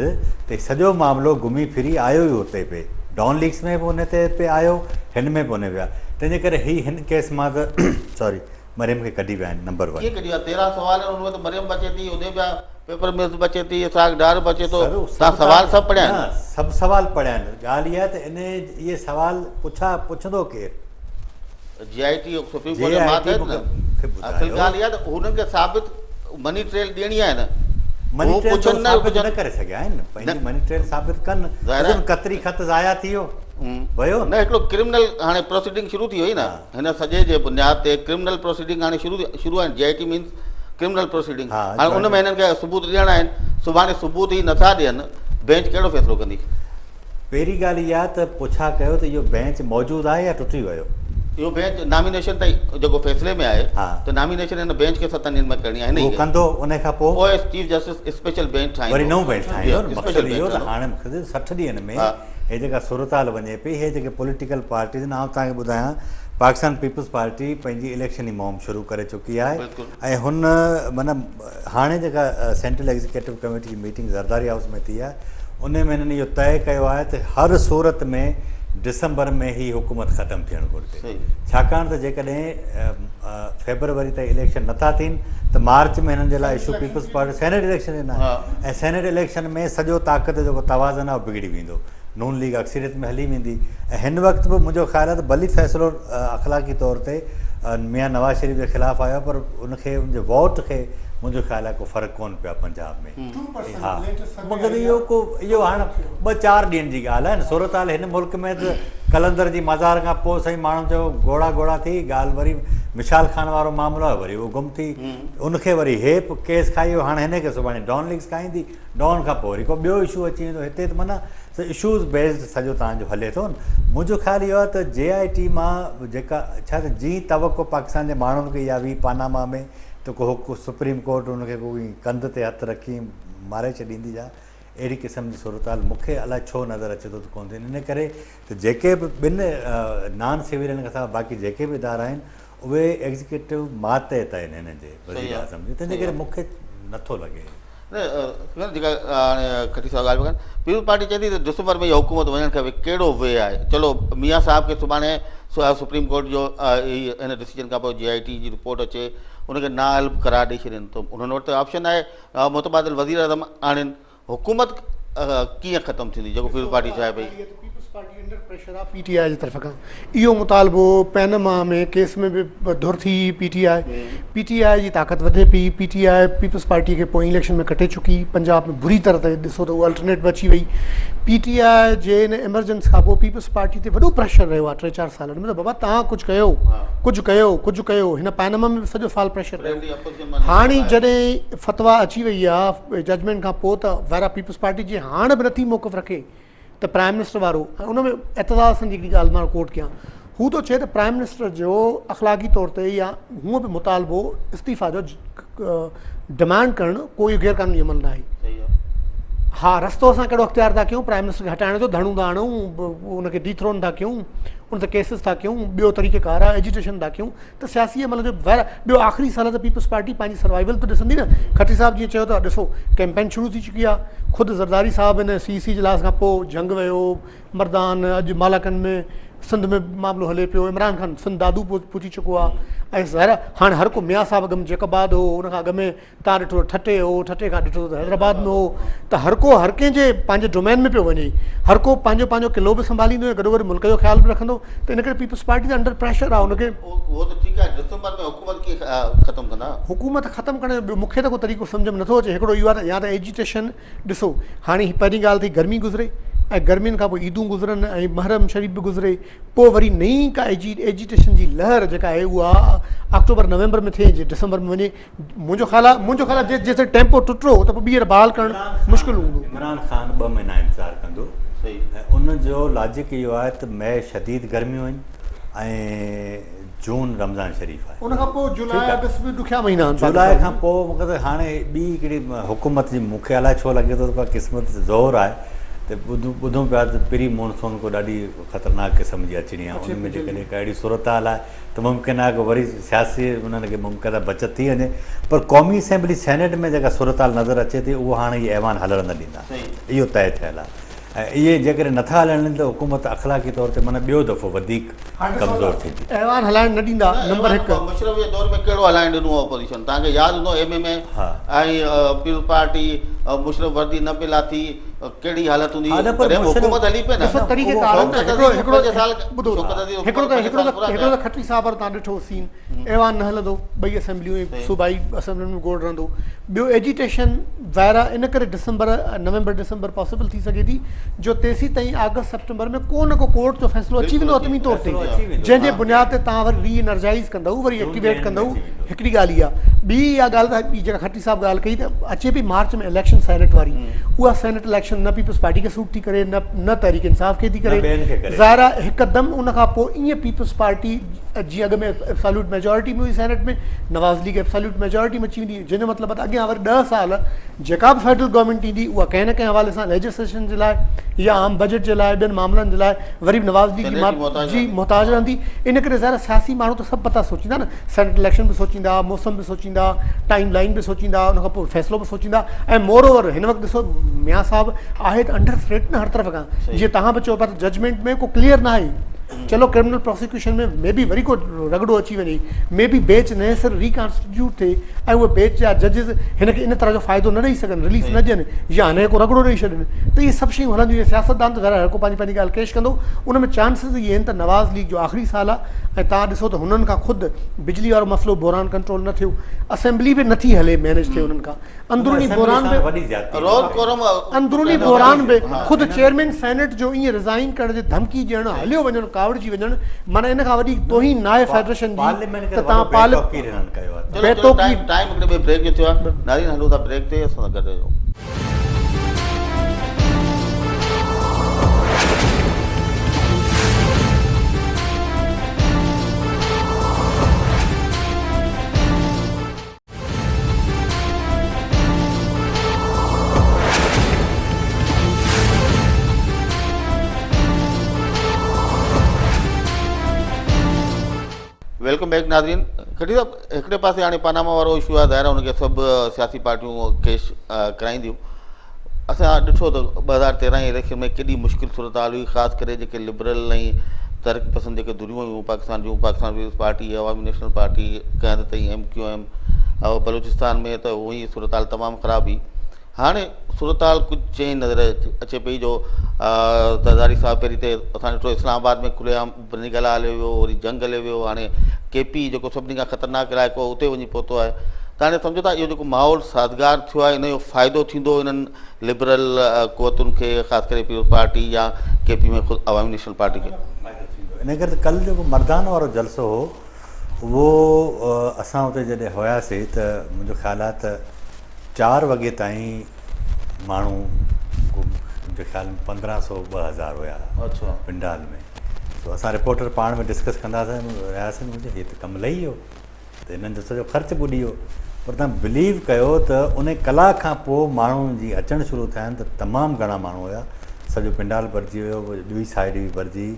ته سڄو معاملو گهمي ڦري آيو ئي اتي پئي ڊان ليڪس ۾ به ان تي پئي آيو هن ۾ به ان ويا تنهن جي ڪري هي هن ڪيس مان ته سوري مريم کي ڪڍي ويا آهن نمبر ون. ڪيئن ڪڍي ويا 13 سوال آهن ان ۾ ته مريم به اچي ٿي هوڏي به پيپر ملز به اچي ٿي اسحاق ڊار به اچي ٿو توهان سوال سڀ پڙهيا آهن. نه سڀ سوال پڙهيا آهن ڳالهه اها ته ان اهي سوال پڇا پڇندو ڪير؟ جي آء ٽي سپريم ڪورٽ جي ماتحت نه اصل ڳالهه اها ته هنن کي ثابت مني ٽريل ڏيڻي آهي نه مني ٽريل ثابت نه ڪري سگهيا آهن پنهنجي مني ٽريل ثابت ڪن قطري خط ضايع ٿي ويو ويو نه هڪڙو ڪرمنل هاڻي پروسيڊنگ شروع ٿي وئي نه هن سڄي جي بنياد تي ڪرمنل پروسيڊنگ هاڻي شروع شروع آهن J I T means criminal proceeding هاڻي ان ۾ هنن کي ثبوت ڏيڻا آهن سڀاڻي ثبوت ئي نٿا ڏين بينچ ڪهڙو فيصلو ڪندي؟ پهرين ڳالهه اها ته پڇا ڪيو ته اهو بينچ موجود آهي يا ٽٽي ويو؟ اهو بينچ نامينيشن تائين جيڪو فيصلي ۾ آهي ته نامينيشن هن بينچ کي ستن ڏينهن ۾ ڪرڻي آهي اهو ڪندو ان کان پوء پوء چيف جسٽس اسپيشل بينچ ٺاهيندو وري نئون بينچ ٺاهيندو مقصد اهو ته هاڻي مقصد 60 ڏينهن ۾ هي جيڪا صورتحال وڃي پئي هي جيڪي پوليٽيڪل پارٽيز آهن آئون توهان کي ٻڌايان پاڪستان پيپلز پارٽي پنهنجي اليڪشني مهم شروع ڪري چڪي آهي ۽ هن معنيٰ هاڻي جيڪا سينٽرل ايگزيڪيٽو ڪميٽي جي ميٽنگ زرداري هائوس ۾ ٿي آهي ان ۾ هنن اهو طئي ڪيو آهي ته هر صورت ۾ ڊسمبر ۾ هي حڪومت ختم ٿيڻ گهرجي ڇاڪاڻ ته جيڪڏهن فيبروري تائين اليڪشن نٿا ٿين ته مارچ ۾ هنن جي لاء issue peoples party senate election ڏنا ۽ سينيٽ اليڪشن ۾ سڄو طاقت جو جيڪو توازن آهي اهو بگڙي ويندو نون ليگ اڪثريت ۾ هلي ويندي ۽ هن وقت به منهنجو خيال آهي ته ڀلي فيصلو اخلاقي طور تي ميان نواز شريف جي خلاف آيو پر ان کي ان جي ووٽ کي منهنجو خيال آهي ڪو فرق ڪونه پيو آهي پنجاب ۾ ها مگر اهو ڪو اهو هاڻ ٻه چار ڏينهن جي ڳالهه آهي نه صورتحال هن ملڪ ۾ ته قلندر جي مزار کان پوء سائين ماڻهن چيو گهوڙا گهوڙا ٿي ڳالهه وري مشال خان وارو معاملو آهي وري اهو گم ٿي ان کي وري هي ڪيس کائي ويو هاڻ هن کي سڀاڻي ڊان ليگس کائيندي ڊان کان پوء وري ڪو ٻيو اشو اچي ويندو هتي ته معنيٰ اشوز بيسڊ سڄو تان جو هلي ٿو منهنجو خيال اهو آهي ته جي آء ٽي مان جيڪا ڇا ته جي توقع پاڪستان جي ماڻهن کي اها هئي پاناما ۾ ته ڪو هڪ سپريم ڪورٽ ان کي ڪو ڪنڌ تي هٿ رکي ماري ڇڏيندي جا اهڙي قسم جي صورتحال مون کي الائي ڇو نظر اچي ٿو ته ڪونه ٿي ان ڪري ته جيڪي به ٻن نان سويلين کان سواء باقي جيڪي به ادارا آهن اهي ايگزيڪيوٽو ماتحت آهن هنن جي وزير اعظم جي تنهن جي ڪري مون کي نٿو لڳي. نه جيڪا هاڻي کٽي صاحب ڳالهه پيا ڪن پيپلز پارٽي چئي ٿي ته ڊسمبر ۾ اها حڪومت وڃڻ کپي ڪهڙو وي آهي چلو ميان صاحب کي سڀاڻي سپريم ڪورٽ جو هن ڊسيزن کان پوء جي آء ٽي جي رپورٽ اچي ان کي نااهل قرار ڏئي ڇڏين ته انهن وٽ ته آپشن آهي متبادل وزير اعظم آڻين حڪومت ڪيئن ختم ٿيندي جيڪو پيپلز پارٽي چاهي پئي. پيپلز پارٽي انڊر پريشر آ پي ٽي آء جي طرف کان اهو مطالبو پينما ۾ ڪيس ۾ به ڌر ٿي P T I P T I جي طاقت وڌي پئي P T I peoples party کي پوئين اليڪشن ۾ ڪٽي چڪي پنجاب ۾ بري طرح تي ڏسو ته اها الٽرنيٽ به اچي وئي پي ٽي آء جي ان ايمرجنس کان پوء پيپلز پارٽي تي وڏو پريشر رهيو آ ٽي چار سالن ۾ ته بابا توهان ڪجهه ڪيو ڪجهه ڪيو ڪجهه ڪيو هن پينما ۾ به سڄو سال پريشر رهيو هاڻي جڏهن فتويٰ اچي وئي آ ججمينٽ کان پوء ته ظاهر آ پيپلز پارٽي جي هاڻ به نٿي موقف رکي ته پرائم منسٽر وارو ۽ ان ۾ اعتزاز حسن جي هڪڙي ڳالهه مان ڪوٽ ڪيان هو ٿو چئي ته پرائم منسٽر جو اخلاقي طور تي يا هونء به مطالبو استعيفا جو ڊمانڊ ڪرڻ ڪوئي غير قانوني عمل ناهي ها رستو اسان ڪهڙو اختيار ٿا ڪيون پرائم منسٽر کي هٽائڻ جو ڌرڻو ٿا هڻون ان کي ڊيٿرون ٿا ڪيون ان تي ڪيسز ٿا ڪيون ٻيو طريقه ڪار آهي ايجيٽيشن ٿا ڪيون ته سياسي عمل جو ظاهر آهي ٻيو آخري سال ته پيپلز پارٽي پنهنجي سروائيول ته ڏسندي نه کٽي صاحب جيئن چيو ته ڏسو ڪيمپين شروع ٿي چڪي آهي خود زرداري صاحب هن سي سي اجلاس کان پوء جهنگ ويو مردان اڄ مالاڪن ۾ سنڌ ۾ معاملو هلي پيو عمران خان سنڌ دادو پهچي چڪو آهي ۽ ظاهر آهي هاڻي هر ڪو ميان صاحب اڳ ۾ جيڪب آباد هو ان کان اڳ ۾ تان ڏٺو ته ٺٽي هو، ٺٽي کان ڏٺو ته حيدرآباد ۾ هو ته هر ڪو هر ڪنهن جي پنهنجي ڊومين ۾ پيو وڃي، هر ڪو پنهنجو پنهنجو قلعو به سنڀاليندو ۽ گڏوگڏ ملڪ جو خيال به رکندو ته ان ڪري پيپلز پارٽي ته انڊر پريشر آهي ان کي. اهو ته ٺيڪ آهي ڊسمبر ۾ حڪومت ڪيئن ختم ڪندا؟ حڪومت ختم ڪرڻ جو ٻيو مون کي ته ڪو طريقو سمجهه ۾ نٿو اچي هڪڙو اهو آهي ته يا ته ايجيٽيشن ڏسو هاڻي هي پهرين ڳالهه ٿي گرمي گذري ۽ گرمين کان پوء عيدون گذرن ۽ محرم شريف به گذري پوء وري نئين ڪا ايجيٽيشن جي لهر جيڪا آهي اها آڪٽوبر نومبر ۾ ٿئي جي ڊسمبر ۾ وڃي منهنجو خيال آهي منهنجو خيال آهي جيستائين ٽيمپو ٽٽو ته پوء ٻيهر بحال ڪرڻ مشڪل هوندو. عمران خان ٻه مهينا انتظار ڪندو ۽ ان جو لاجڪ اهو آهي ته مئي شديد گرميون آهن ۽ جون رمضان شريف آهي. ان کان پوء جولاء آگسٽ به ڏکيا مهينا آهن. جولاء کان پوء مون کي ته هاڻي ٻي هڪڙي حڪومت جي مون کي الائي ڇو لڳي ٿو ته ڪا قسمت زور آهي ته ٻڌون پيا ته پري مونسون ڪو ڏاڍي خطرناڪ قسم جي اچڻي آهي ان ۾ جيڪڏهن ڪا اهڙي صورتحال آهي ته ممڪن آهي ڪو وري سياسي انهن کي ممڪن آهي بچت ٿي وڃي پر قومي اسيمبلي سينيٽ ۾ جيڪا صورتحال نظر اچي ٿي اهو هاڻي اهي ايوان هلڻ نه ڏيندا اهو طئي ٿيل آهي ۽ اهي جيڪڏهن نٿا هلڻ ڏين ته حڪومت اخلاقي طور تي معنيٰ ٻيو دفعو وڌيڪ ڪمزور ٿيندي. ايوان هلائڻ نه ڏيندا نمبر هڪ. مشرف جي دور ۾ ڪهڙو هلائڻ ڏنو هو اپوزيشن توهان کي ياد هوندو M M A ۽ peoples party Musharraf وردي نه پئي لاٿي ڪهڙي حالت هوندي هئي تڏهن به حڪومت هلي پئي نه ڏسو طريقي ڪار هڪڙو هڪڙو ٻڌو هڪڙو ته هڪڙو ته هڪڙو ته کٽري صاحب وارو توهان ڏٺو سين ايوان نه هلندو ٻئي اسيمبليون ۽ صوبائي اسيمبلين ۾ گوڙ رهندو ٻيو ايجيٽيشن ظاهر آهي ان ڪري ڊسمبر نومبر ڊسمبر پاسيبل ٿي سگهي ٿي جو تيسين تائين آگسٽ سيپٽمبر ۾ ڪو نه ڪو ڪورٽ جو فيصلو اچي ويندو حتمي طور تي جنهن جي بنياد تي توهان وري ري انرجائز ڪندؤ وري ايڪٽيويٽ ڪندؤ هڪڙي ڳالهه اها ٻي اها ڳالهه ته ٻي جيڪا کٽي صاحب ڳالهه ڪئي ته اچي پئي مارچ ۾ اليڪشن سينيٽ واري اها سينيٽ اليڪشن نه پيپلز پارٽي کي سوٽ ٿي ڪري نه نه تحريڪ انصاف کي ٿي ڪري ظاهر آهي هڪدم ان کان پوء ائين پيپلز پارٽي جيئن اڳ ۾ ايبساليوٽ ميجارٽي ۾ هئي سينيٽ ۾ نواز ليگ ايبساليوٽ ميجارٽي ۾ اچي ويندي جنهن جو مطلب ته اڳيان وري 10 سال جيڪا به فيڊرل گورنمينٽ ايندي اها ڪنهن نه ڪنهن حوالي سان ليجسليشن جي لاء يا عام بجيٽ جي لاء ٻين معاملن جي لاء وري به نواز ليگ جي محتاج رهندي ان ڪري ظاهر سياسي ماڻهو ته سڀ پتا سوچيندا نه سينيٽ اليڪشن به سوچيندا موسم به سوچيندا ٽائيم لائين به سوچيندا ان کان پوء فيصلو به سوچيندا ۽ مور اوور هن وقت ڏسو ميان صاحب آهي ته انڊر ٿريٽ نه هر طرف کان جيئن توهان به چئو پيا ته ججمينٽ ۾ ڪو ڪليئر نه آهي چلو ڪرمنل پراسيڪيوشن ۾ مي بي وري ڪو رڳڙو اچي وڃي، مي بي بيچ نئين سر ري ڪانسٽيٽيوٽ ٿئي ۽ اهي بيچ جا ججز هن کي ان طرح جو فائدو نه ڏئي سگهن، رليف نه ڏين يا هن کي ڪو رڳڙو ڏئي ڇڏين ته اهي سڀ شيون هلنديون. اهي سياستدان ته ظاهر آهي هر ڪو پنهنجي پنهنجي ڳالهه ڪيش ڪندو، ان ۾ چانسز اهي آهن ته نواز ليگ جو آخري سال آهي ۽ توهان ڏسو ته هنن کان خود بجلي وارو مسئلو بحران ڪنٽرول نه ٿيو، اسيمبلي به نٿي هلي مينيج ٿئي انهن کان. اندروني بحران به اندروني بحران به خود چيئرمين سينيٽ جو ائين ريزائن ڪرڻ جي ڌمڪي ڏيڻ هليو وڃڻ ڪاوڙجي وڃڻ معنيٰ ان کان وڏي توهين ناهي فيڊريشن جي ته توهان بي توقير ٽائيم هڪڙي ٻئي بريڪ جو ٿيو آهي ناظرين هلون ٿا بريڪ تي اسان سان گڏ رهجو. Welcome back ناظرين کٽي صاحب هڪڙي پاسي هاڻي پاناما وارو اشو آهي ظاهر آهي ان کي سڀ سياسي پارٽيون ڪيش ڪرائينديون اسان ڏٺو ته 2013 جي اليڪشن ۾ ڪيڏي مشڪل صورتحال هئي خاص ڪري جيڪي لبرل ۽ ترقي پسند جيڪي ڌريون هيون پاڪستان جون Pakistan peoples party Awami national party ڪنهن حد تائين ايم ڪيو ايم بلوچستان ۾ ته هونئن ئي صورتحال تمام خراب هئي هاڻي صورتحال ڪجهه چينج نظر اچي پئي جو زرداري صاحب پهرين ته اسان ڏٺو اسلام آباد ۾ کلي عام بني گلا هليو ويو وري جنگ هليو ويو هاڻي ڪي پي جيڪو سڀني کان خطرناڪ علائقو آهي اتي وڃي پهتو آهي ته هاڻي سمجهو ٿا اهو جيڪو ماحول سازگار ٿيو آهي ان جو فائدو ٿيندو انهن لبرل قوتن کي خاص ڪري پيپلز پارٽي يا ڪي پي ۾ خود عوامي نيشنل پارٽي کي. فائدو ٿيندو ان ڪري ته ڪلهه جيڪو مردان وارو جلسو هو اهو اسان اتي جڏهن هياسي ته منهنجو خيال آهي ته چار وڳي تائين ماڻهو منهنجي خيال ۾ 1500 2000 هيا پنڊال ۾ سو اسان رپورٽر پاڻ ۾ ڊسڪس ڪندا رهياسين منهنجي هي ته ڪم لهي ويو ته هنن جو سڄو خرچ ٻڏي ويو پر تان بليو ڪيو ته ان ڪلاڪ کان پوء ماڻهو جي اچڻ شروع ٿيا آهن ته تمام گهڻا ماڻهو هيا سڄو پنڊال ڀرجي ويو ٻي سائيڊ به ڀرجي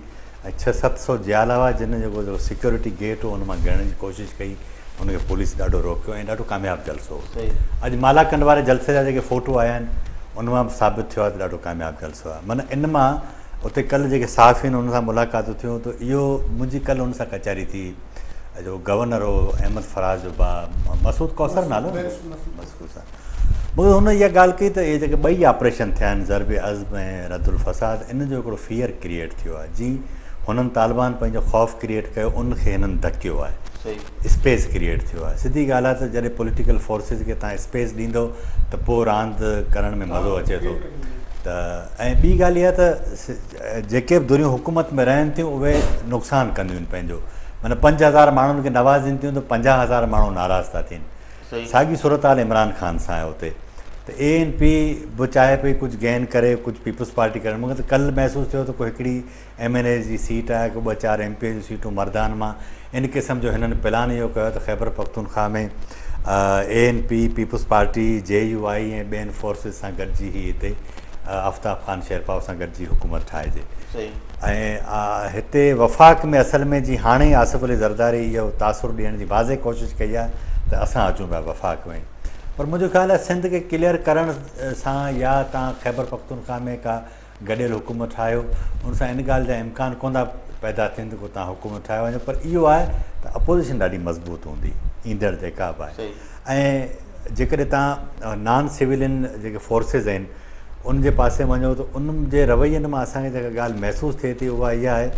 ۽ ڇهه ست سو جيالا هئا جن جيڪو سيڪيورٽي گيٽ هو ان مان گهڙڻ جي ڪوشش ڪئي ان کي پوليس ڏاڍو روڪيو ۽ ڏاڍو ڪامياب جلسو هو. اڄ مالاڪنڊ واري جلسي جا جيڪي فوٽو آيا آهن ان مان به ثابت ٿيو آهي ته ڏاڍو ڪامياب جلسو آهي. معنيٰ ان مان اتي ڪلهه جيڪي صحافي آهن انهن سان ملاقاتون ٿيون ته اهو منهنجي ڪلهه ان سان ڪچهري ٿي جو گورنر هو احمد فراز جو ڀاء مسعود ڪوثر نالو مسعود صاحب مون هن اها ڳالهه ڪئي ته اهي جيڪي ٻئي آپريشن ٿيا آهن ضرب عضب ۽ رد الفساد ان جو هڪڙو فيئر ڪريئيٽ ٿيو آهي جي هنن طالبان پنهنجو خوف ڪريئيٽ ڪيو ان کي هنن ڌڪيو آهي اسپيس ڪريئيٽ ٿيو آهي سڌي ڳالهه آهي ته جڏهن پوليٽيڪل فورسز کي تان اسپيس ڏيندو ته پوء راند ڪرڻ ۾ مزو اچي ٿو ته ۽ ٻي ڳالهه اها ته جيڪي به ڌريون حڪومت ۾ رهن ٿيون اهي نقصان ڪنديون آهن پنهنجو معنيٰ 5000 ماڻهن کي نوازين ٿيون ته 50000 ماڻهو ناراض ٿا ٿين ساڳي صورتحال عمران خان سان آهي اتي. ته اي اين پي به چاهي پئي ڪجهه گين ڪري ڪجهه پيپلز پارٽي ڪري مون کي ته ڪلهه محسوس ٿيو ته ڪو هڪڙي ايم اين اي جي سيٽ آهي ڪو ٻه چار ايم پي اي جون سيٽون مردان مان ان قسم جو هنن پلان اهو ڪيو ته Khyber Pakhtunkhwa ۾ A N P, Peoples Party, J U I ۽ ٻين فورسز سان گڏجي هي هتي آفتاب خان شيرپاؤ سان گڏجي حڪومت ٺاهجي ۽ هتي وفاق ۾ اصل ۾ جي هاڻي آصف علي زرداري اهو تاثر ڏيڻ جي واضح ڪوشش ڪئي آهي ته اسان اچون پيا وفاق ۾ پر منهنجو خيال آهي سنڌ کي ڪليئر ڪرڻ سان يا تان خيبر پختونخوا ۾ ڪا گڏيل حڪومت ٺاهيو ان سان ان ڳالهه جا امڪان ڪونه ٿا پيدا ٿين ته ڪو توهان حڪومت ٺاهي وڃو پر اهو آهي ته اپوزيشن ڏاڍي مضبوط هوندي ايندڙ جيڪا به آهي ۽ جيڪڏهن توهان نان سويلين جيڪي فورسز آهن ان جي پاسي وڃو ته ان جي روين مان اسان کي جيڪا ڳالهه محسوس ٿئي ٿي اها اها آهي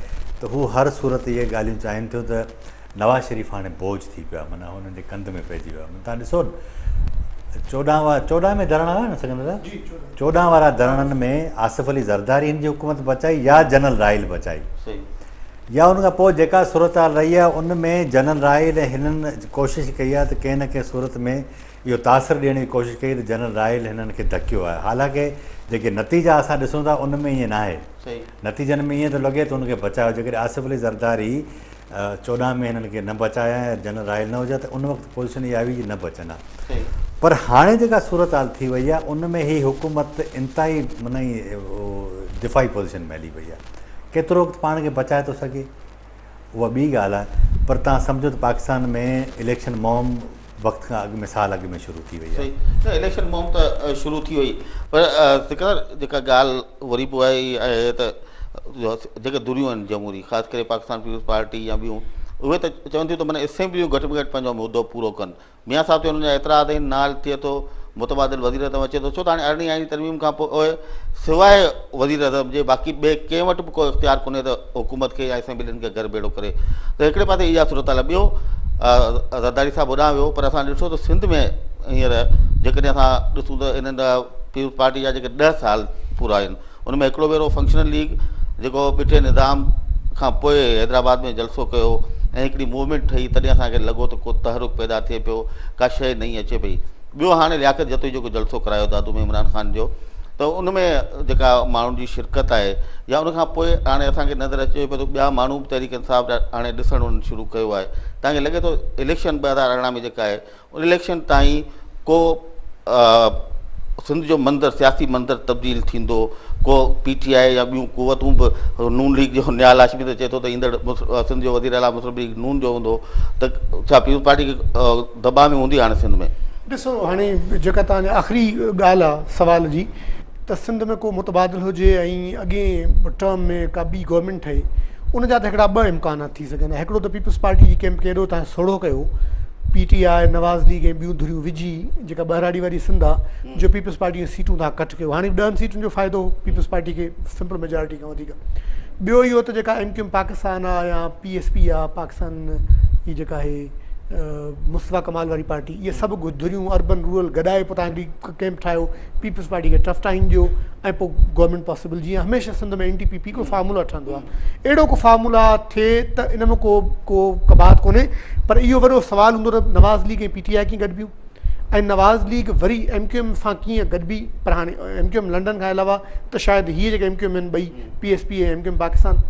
ته هو هر صورت اهي ڳالهيون چاهين ٿيون ته نواز شريف هاڻي بوجه ٿي پيو آهي معنيٰ هنن جي ڪنڌ ۾ پئجي ويو آهي معنيٰ تهان ڏسو 14 وارا 14 ۾ ڌرڻا هيا نه سڪندر صاحب 14 وارا ڌرڻن ۾ آصف علي زرداري هن جي حڪومت بچائي يا جنرل راحيل بچائي يا ان کان پوء جيڪا صورتحال رهي آهي ان ۾ جنرل راحيل ۽ هنن ڪوشش ڪئي آهي ته ڪنهن نه ڪنهن صورت ۾ اهو تاثر ڏيڻ جي ڪوشش ڪئي ته جنرل راحيل هنن کي ڌڪيو آهي حالانڪه جيڪي نتيجا اسان ڏسون ٿا ان ۾ ائين ناهي نتيجن ۾ ائين ٿو لڳي ته ان کي بچايو جيڪڏهن آصف علي زرداري 14 ۾ هنن کي نه بچايا ۽ جنرل راحيل نه هجي ها ته ان وقت پوزيشن اها هئي جي نه بچن ها پر هاڻي جيڪا صورتحال ٿي وئي آهي ان ۾ هي حڪومت انتهائي معنيٰ دفاعي پوزيشن ۾ هلي وئي آهي ڪيترو وقت پاڻ کي بچائي ٿو سگهي اها ٻي ڳالهه آهي پر تان سمجهو ته پاڪستان ۾ اليڪشن مهم وقت کان اڳ ۾ سال اڳ ۾ شروع ٿي وئي آهي. صحيح نه اليڪشن مهم ته شروع ٿي وئي پر سڪندر جيڪا ڳالهه وري به اها ئي آهي ته جيڪي ڌريون آهن جمهوري خاص ڪري پاڪستان پيپلز پارٽي يا ٻيون اهي ته چون ٿيون ته معنيٰ اسيمبليون گهٽ ۾ گهٽ پنهنجو مدو پورو ڪن ميان صاحب تي انهن جا اعتراض آهن نال ٿئي ٿو متبادل وزير اعظم اچي ٿو ڇو ته هاڻي ارڙهين آئيني ترميم کان پوء سواء وزير اعظم جي باقي ٻئي ڪنهن وٽ به ڪو اختيار ڪونهي ته حڪومت کي يا اسيمبلين کي گهر ڀيڙو ڪري ته هڪڙي پاسي اها صورتحال آهي ٻيو زرداري صاحب هوڏانهن ويو پر اسان ڏٺو ته سنڌ ۾ هينئر جيڪڏهن اسان ڏسون ته انهن پيپلز پارٽي جا جيڪي 10 سال پورا آهن ان ۾ هڪڙو ڀيرو فنڪشنل ليگ جيڪو ٻٺي نظام کان پوء حيدرآباد ۾ جلسو ڪيو ۽ هڪڙي موومينٽ ٺهي تڏهن اسان کي لڳو ته ڪو تحرڪ پيدا ٿئي پيو ڪا شيء نئين اچي پئي ٻيو هاڻي لياقت جتوئي جيڪو جلسو ڪرايو دادو ۾ عمران خان جو ته ان ۾ جيڪا ماڻهن جي شرڪت آهي يا ان کان پوء هاڻي اسان کي نظر اچي پيو ته ٻيا ماڻهو به تحريڪ انصاف جا هاڻي ڏسڻ انهن شروع ڪيو آهي توهان کي لڳي ٿو اليڪشن 2018 ۾ جيڪا آهي ان اليڪشن تائين ڪو سنڌ جو منظر سياسي منظر تبديل ٿيندو ڪو پي ٽي آء يا ٻيون قوتون به نون ليگ جو نيال هاشمي ته چئي ٿو ته ايندڙ سنڌ جو وزير اعليٰ مسلم ليگ نون جو هوندو ته ڇا پيپلز پارٽي کي دٻاء ۾ هوندي هاڻي سنڌ ۾؟ ڏسو هاڻي جيڪا توهان جي آخري ڳالهه آ سوال جي ته سنڌ ۾ ڪو متبادل هجي ۽ اڳئين ٽرم ۾ ڪا ٻي گورنمينٽ ٺهي ان جا ته هڪڙا ٻه امڪانات ٿي سگهن ٿا هڪڙو ته پيپلز پارٽي جي ڪيمپ کي ايڏو توهان سوڙهو ڪيو پي ٽي آء نواز ليگ ۽ ٻيون ڌريون وجهي جيڪا ٻهراڙي واري سنڌ آ جو پيپلز پارٽي جون سيٽون توهان ڪٽ ڪيو هاڻي 10 سيٽن جو فائدو پيپلز پارٽي کي سمپل ميجارٽي کان وڌيڪ ٻيو اهو ته جيڪا ايم ڪيو ايم پاڪستان آ يا پي ايس پي آ پاڪستان هي جيڪا آهي مصطفيٰ ڪمال واري پارٽي اهي سڀ ڌريون اربن رورل گڏائي پوء تان هڪڙي ڪيمپ ٺاهيو پيپلز پارٽي کي ٽف ٽائيم ڏيو ۽ پوء گورنمينٽ پاسيبل جيئن هميشه سنڌ ۾ اين ٽي پي پي ڪو فارمولا ٺهندو آهي اهڙو ڪو فارمولا ٿئي ته ان ۾ ڪو ڪو قباحت ڪونهي پر اهو وڏو سوال هوندو ته نواز ليگ ۽ پي ٽي آء ڪيئن گڏبيون ۽ نواز ليگ وري ايم ڪيو ايم سان ڪيئن گڏبي پر هاڻي ايم ڪيو ايم لنڊن کان علاوه ته شايد هي جيڪي ايم ڪيو ايم آهن ٻئي P S P ۽ M Q M Pakistan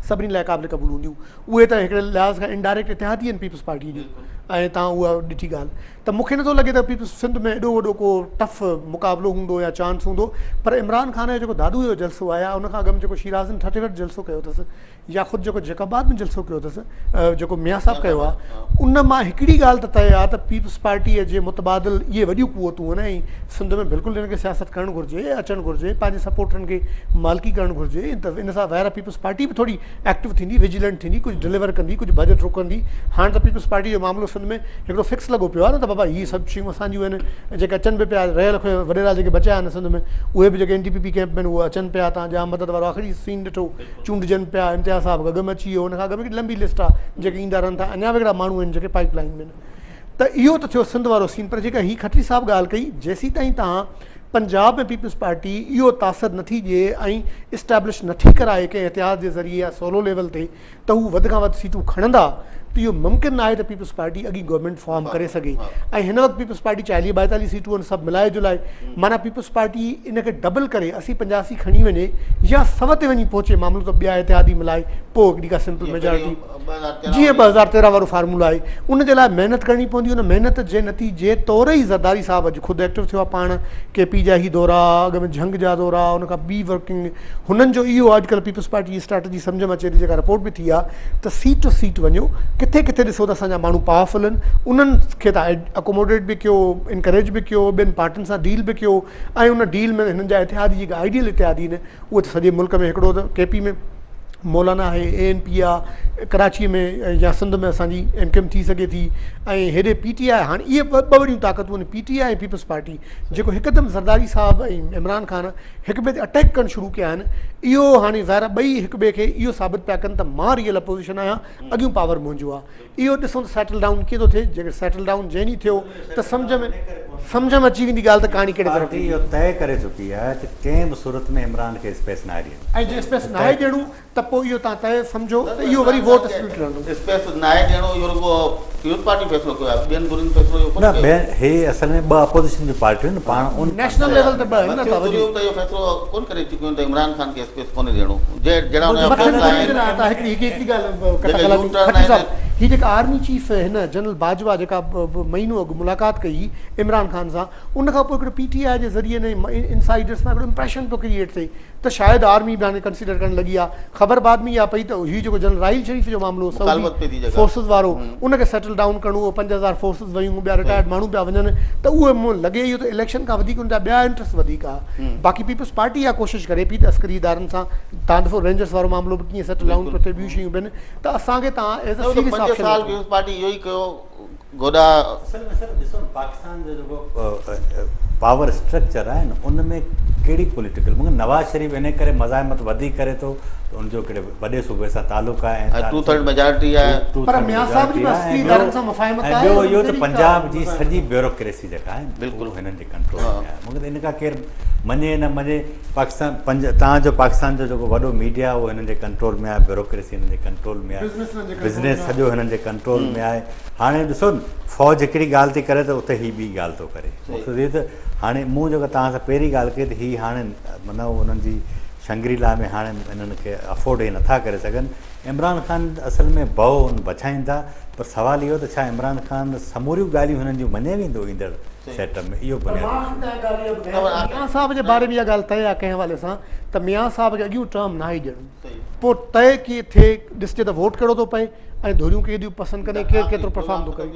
سڀني لاء قابل قبول هونديون اهي ته هڪڙي لحاظ کان انڊائريڪٽ اتحادي آهن پيپلز پارٽي جون ۽ تان اها ڏٺي ڳالهه ته مون کي نٿو لڳي ته پيپلز سنڌ ۾ ايڏو وڏو ڪو ٽف مقابلو هوندو يا چانس هوندو پر عمران خان جو جيڪو دادو جو جلسو آهي ان کان اڳ ۾ جيڪو شيرازن ٺٽي وٽ جلسو ڪيو اٿس يا خود جيڪو جيڪب آباد ۾ جلسو ڪيو اٿس جيڪو ميان صاحب ڪيو آهي ان مان هڪڙي ڳالهه ته طئي آهي ته پيپلز پارٽي جي متبادل اهي وڏيون قوتون آهن ۽ سنڌ ۾ بلڪل هن کي سياست ڪرڻ گهرجي اچڻ گهرجي پنهنجي سپورٽرن کي مالڪي ڪرڻ گهرجي ته ان سان ظاهر آهي پيپلز پارٽي به ٿوري ايڪٽو ٿيندي، وجيلنٽ ٿيندي، ڪجهه ڊليور ڪندي، ڪجهه ڀڄ ڊوڙ ڪندي. هاڻ ته پيپلز پارٽي جو معاملو سنڌ ۾ هڪڙو فڪس لڳو پيو آهي نه ته بابا هي سڀ شيون اسان جون آهن ۽ جيڪي اچن به پيا رهيل کهيل وڏيرا جيڪي بچيا آهن سنڌ ۾ اهي به جيڪي N T P P camp ۾ آهن اهي اچن پيا تان ڄام مدد وارو آخري سين ڏٺو چونڊجن پيا امتياز صاحب اڳ ۾ اچي ويو ان کان اڳ ۾ هڪڙي لمبي لسٽ آهي جيڪي ايندا رهن ٿا اڃا به هڪڙا ماڻهو آهن جيڪي پائيپ لائين ۾ آهن ته اهو ته ٿيو سنڌ وارو سين پر جيڪا هي کٽري صاحب ڳالهه ڪئي جيسيتائين تان پنجاب ۾ پيپلز پارٽي اهو تاثر نٿي ڏئي ۽ اسٽيبلش نٿي ڪرائي ڪنهن احتياط جي ذريعي يا سولو ليول تي ته هو وڌ کان وڌ سيٽون کڻندا ته اهو ممڪن ناهي ته پيپلز پارٽي اڳي گورنمينٽ فارم ڪري سگهي ۽ هن وقت پيپلز پارٽي 40 42 سيٽون آهن سڀ ملائي جلائي معنيٰ پيپلز پارٽي ان کي ڊبل ڪري 80 85 کڻي وڃي يا 100 تي وڃي پهچي معاملو ته ٻيا اتحادي ملائي پوء هڪڙي ڪا سمپل ميجارٽي جيئن 2013 وارو فارمولو آهي ان جي لاء محنت ڪرڻي پوندي ان محنت جي نتيجي طور ئي زرداري صاحب اڄ خود ايڪٽو ٿيو آهي پاڻ ڪي پي جا هي دورا اڳ ۾ جهنگ جا دورا ان کان ٻي ورڪنگ هنن جو اهو اڄڪلهه پيپلز پارٽي جي اسٽريٽجي سمجهه ۾ اچي ٿي جيڪا رپورٽ به ٿي آهي ته سيٽ ٽو سيٽ وڃو ڪٿي ڪٿي ڏسو ته اسان جا ماڻهو پاورفل آهن انهن کي تان اڪوموڊيٽ به ڪيو انڪريج به ڪيو ٻين پارٽين سان ڊيل به ڪيو ۽ ان ڊيل ۾ هنن جا اتحادي جيڪا آئيڊيل اتحادي آهن اهي ته سڄي ملڪ ۾ هڪڙو ته ڪي پي ۾ مولانا آهي اي اين پي آهي ڪراچي ۾ يا سنڌ ۾ اسان جي ايم ڪيو ايم ٿي سگهي ٿي ۽ هيڏي پي ٽي آء هاڻي اهي ٻه وڏيون طاقتون آهن P T I ۽ Peoples Party جيڪو هڪدم زرداري صاحب ۽ عمران خان هڪ ٻئي تي اٽيڪ ڪرڻ شروع ڪيا آهن اهو هاڻي ظاهر آهي ٻئي هڪ ٻئي کي اهو ثابت پيا ڪن ته مان ريئل اپوزيشن آهيان اڳيون پاور منهنجو آهي اهو ڏسون ته سيٽل ڊائون ڪيئن ٿو ٿئي جيڪڏهن سيٽل ڊائون جنهن ڏينهن ٿيو ته سمجهه ۾ سمجهه ۾ اچي ويندي ڳالهه ته ڪهاڻي ڪهڙي طرف پارٽي اهو طئي ڪري چڪي آهي ته ڪنهن به صورت ۾ عمران کي اسپيس ناهي ڏيڻي ۽ جي اسپيس ناهي ڏيڻو ته پوء اهو توهان طئي سمجهو ته اهو وري ووٽ اسپلٽ رهندو. اسپيس ناهي ڏيڻو اهو رڳو پيپلز پارٽي فيصلو ڪيو آهي ٻين ڌرين فيصلو اهو ڪونه ڪيو. نه هي اصل ۾ ٻه اپوزيشن جون پارٽيون آهن پاڻ ان نيشنل ليول تي ٻه آهن نه مٿيون ڌريون ته اهو فيصلو ڪونه ڪري چڪيون آهن ته عمران خان کي اسپيس ڪونه ڏيڻو جهڙا ان جا فيصلا آهن. هڪڙي هڪڙي ڳالهه ڪٽا ڪلامي خٽي صاحب هي جيڪا آرمي چيف هن جنرل باجوا جيڪا مهينو اڳ ملاقات ڪئي عمران خان سان ان کان پوء هڪڙو پي ٽي آء جي ذريعي ۽ انسائيڊرس مان هڪڙو امپريشن پيو ڪريئيٽ ٿئي ته شايد آرمي به هاڻي ڪنسيڊر ڪرڻ لڳي آهي. خبر بعد ۾ اها پئي ته هي جيڪو جنرل راحيل شريف جو معاملو هو سعودي فورسز وارو ان کي سيٽل ڊائون ڪرڻو هو 5000 فورسز ويون ٻيا رٽائرڊ ماڻهو پيا وڃن ته اهي مون لڳي اهو ته اليڪشن کان وڌيڪ ان جا ٻيا انٽرسٽ وڌيڪ آهي باقي پيپلز پارٽي اها ڪوشش ڪري پئي ته عسڪري ادارن سان تان ڏسو رينجرس وارو معاملو به ڪيئن سيٽل ڊائون پيو ٿئي ٻيون شيون به آهن ته اسان کي تان ايز اي سيريس آپشن 5 سال پيپلز پارٽي اهو ئي ڪيو گوڏا. اصل ۾ سر ڏسو نه پاڪستان جو جيڪو پاور اسٽرڪچر آهي نه ان ۾ ڪهڙي پوليٽيڪل مگر نواز شريف ان ڪري مزاحمت وڌيڪ ڪري ٿو ته ان جو هڪڙي وڏي صوبي سان تعلق آهي ۽ ٽو ٿرڊ ميجارٽي آهي پر ميان صاحب جي به عسڪري ادارن سان مفاهمت آهي ۽ ٻيو اهو ته پنجاب جي سڄي بيوروڪريسي جيڪا آهي بلڪل هنن جي ڪنٽرول ۾ آهي مگر ان کان ڪير مڃي نه مڃي پاڪستان پنج تان جو پاڪستان جو جيڪو وڏو ميڊيا اهو هنن جي ڪنٽرول ۾ آهي بيوروڪريسي هنن جي ڪنٽرول ۾ آهي بزنس سڄو هنن جي ڪنٽرول ۾ آهي. هاڻي ڏسو نه فوج هڪڙي ڳالهه ٿي ڪري ته اتي هي ٻي ڳالهه ٿو ڪري. مقصد هي ته هاڻي مون جيڪا توهان سان پهرين ڳالهه ڪئي ته هي هاڻي معنيٰ انهن جي شنگريلا ۾ هاڻي انهن کي افورڊ هي نٿا ڪري سگهن. عمران خان اصل ۾ ڀؤ ان بڇائين ٿا پر سوال اهو ته ڇا عمران خان سموريون ڳالهيون هنن جون مڃي ويندو ايندڙ سيٽ اپ ۾ اهو بنيادي اشو آهي. ميان صاحب جي باري ۾ اها ڳالهه طئي آهي ڪنهن حوالي سان ته ميان صاحب کي اڳيون ٽرم ناهي ڏيڻو. پوء طئي ڪيئن ٿئي ڏسجي ته ووٽ ڪهڙو ٿو پئي ۽ ڌريون ڪيڏيون پسند ڪن ۽ ڪير ڪيترو پرفارم ٿو ڪري.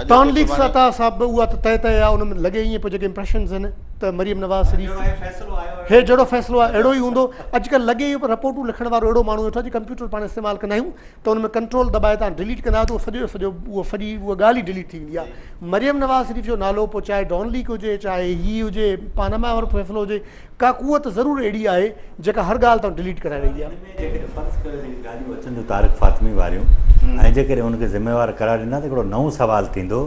ڊان ليڪس عطا صاحب اها ته طئي طئي آهي ان ۾ لڳي ائين پيو جيڪي امپريشنز آهن ته مريم نواز شريف هي جهڙو فيصلو آهي اهڙو ئي هوندو اڄڪلهه لڳي اهو پيو رپورٽون لکڻ وارو اهڙو ماڻهو ويٺو آهي جي ڪمپيوٽر پاڻ استعمال ڪندا آهيون ته ان ۾ ڪنٽرول دٻائي تان ڊليٽ ڪندا آهيو ته اهو سڄو جو سڄو اهو سڄي اها ڳالهه ئي ڊليٽ ٿي ويندي آهي مريم نواز شريف جو نالو پوء چاهي ڊان ليڪ هجي چاهي هي هجي پاناما وارو فيصلو هجي ڪا قوت ضرور اهڙي آهي جيڪا هر ڳالهه تان ڊليٽ ڪرائي رهي آهي. ان ۾ جيڪڏهن فرض ڪريو جيڪي ڳالهيون اچن ٿيون طارق فاطمي واريون ۽ جيڪڏهن ان کي ذميوار قرار ڏيندا ته هڪڙو نئون سوال ٿيندو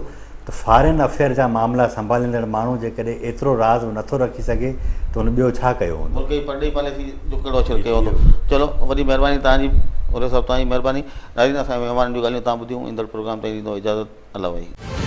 ته فارين افيئر جا معاملا سنڀاليندڙ ماڻهو جيڪڏهن ايترو راز به نٿو رکي سگهي ته هن ٻيو ڇا ڪيو هوندو؟ ملڪ جي پرڏيهي پاليسي جو ڪهڙو اثر ڪيو هوندو؟ چلو وڏي مهرباني توهان جي اوريو صاحب توهان جي مهرباني ناظرين اسان جي مهمانن جون ڳالهيون توهان ٻڌيون ايندڙ پروگرام تائين ڏيندو اجازت الله وحي.